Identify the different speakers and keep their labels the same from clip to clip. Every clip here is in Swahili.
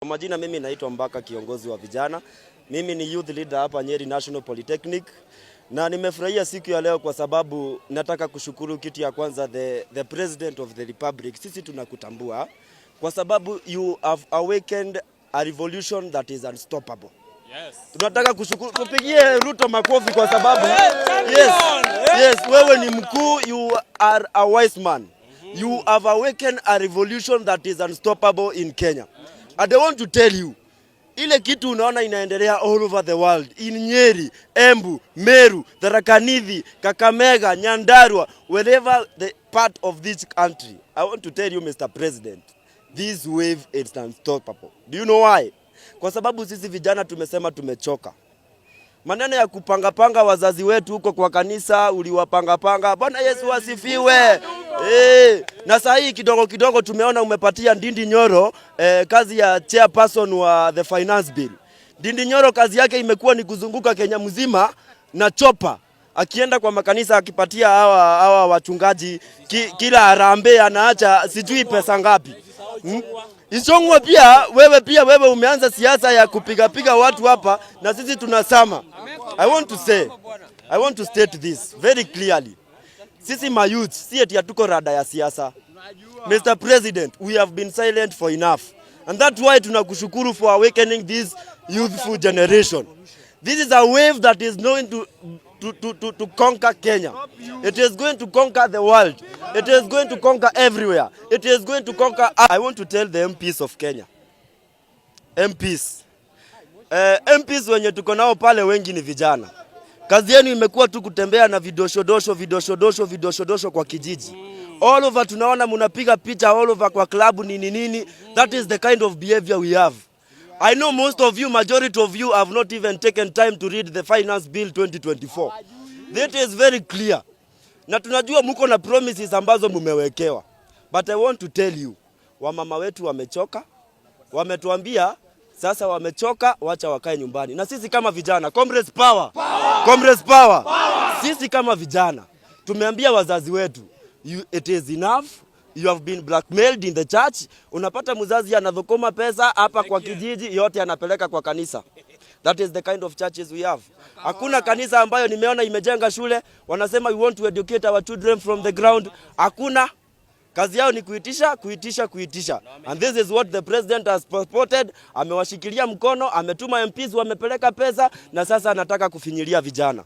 Speaker 1: Majina mimi naitwa Mbaka, kiongozi wa vijana. Mimi ni youth leader hapa Nyeri National Polytechnic na nimefurahia siku ya leo kwa sababu nataka kushukuru kitu ya kwanza, the President of the Republic. Sisi tunakutambua kwa sababu you have awakened a revolution that is unstoppable. Tunataka kushukuru, tupigie Ruto makofi kwa sababu yes, wewe ni mkuu, you are a wise man. You have awakened a revolution that is unstoppable in Kenya. And I want to tell you, ile kitu unaona inaendelea all over the world in Nyeri, Embu, Meru, Tharaka Nithi, Kakamega, Nyandarua, wherever the part of this country. I want to tell you, Mr. President, this wave is unstoppable. Do you know why? Kwa sababu sisi vijana tumesema tumechoka. Maneno ya kupangapanga wazazi wetu huko kwa kanisa, uliwapangapanga. Bwana Yesu asifiwe. Na saa hii kidogo kidogo tumeona umepatia Ndindi Nyoro kazi ya chairperson wa the finance bill. Ndindi Nyoro kazi yake imekuwa ni kuzunguka Kenya mzima na chopper, akienda kwa makanisa akipatia hawa wachungaji kila harambee anaacha sijui pesa ngapi. Ichung'wah pia wewe, pia wewe umeanza siasa ya kupigapiga watu hapa na sisi tunasema. I want to state this very clearly. Sisi mayouth si eti hatuko rada ya siasa. Mr. President, we have been silent for enough. And that's why tunakushukuru for awakening this youthful generation. This is a wave that is going to conquer Kenya. It is going to conquer the world. It is going to conquer everywhere. It is going to conquer. I want to tell the MPs of Kenya. MPs. MPs wenye tuko nao pale wengi ni vijana. Kazi yenu imekuwa tu kutembea na vidoshodosho, vidoshodosho, vidoshodosho kwa kijiji. All over tunaona mnapiga picha all over kwa club, nini nini. That is the kind of behavior we have. I know most of you, majority of you, have not even taken time to read the Finance Bill 2024. That is very clear. Na tunajua muko na promises ambazo mumewekewa. But I want to tell you, wamama wetu wamechoka, wametuambia sasa wamechoka, wacha wakae nyumbani. Na sisi kama vijana, comrades power, comrades power. Sisi kama vijana tumeambia wazazi wetu, you, it is enough. You have been blackmailed in the church. Unapata mzazi anadhokoma pesa hapa kwa kijiji yote anapeleka kwa kanisa. That is the kind of churches we have. Hakuna kanisa ambayo nimeona imejenga shule wanasema, "We want to educate our children from the ground." Hakuna. Kazi yao ni kuitisha, kuitisha, kuitisha. And this is what the president has supported. Amewashikilia mkono, ametuma MPs wamepeleka pesa na sasa anataka kufinyilia vijana.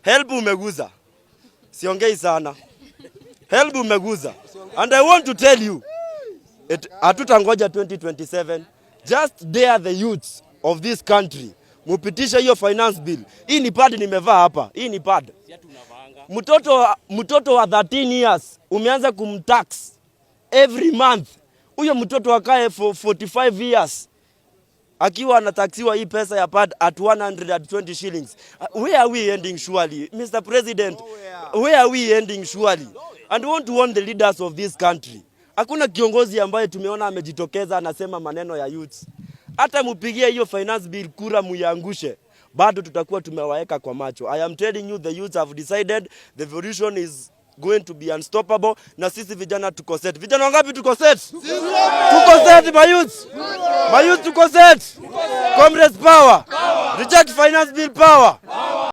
Speaker 1: HELB umeguza. Siongei sana. HELB umeguza. And I want to tell you, hatutangoja 2027. Just dare the youths of this country. Mupitishe hiyo finance bill. Hii ni pad nimevaa hapa. Hii ni pad. Mtoto wa 13 years umeanza kumtax every month. Huyo mtoto akae for 45 years akiwa anataxiwa hii pesa ya pad at 120 shillings. Where are we ending surely? Mr. President, where are we ending surely? And we want to warn the leaders of this country. Hakuna kiongozi ambaye tumeona amejitokeza anasema maneno ya youths. Hata mupigie hiyo finance bill kura muiangushe, bado tutakuwa tumewaeka kwa macho. I am telling you, the youths have decided the revolution is going to be unstoppable, na sisi vijana tuko set. Vijana wangapi tuko set? Tuko set, my youths. My youth, tuko set. Comrades power. Reject finance bill power.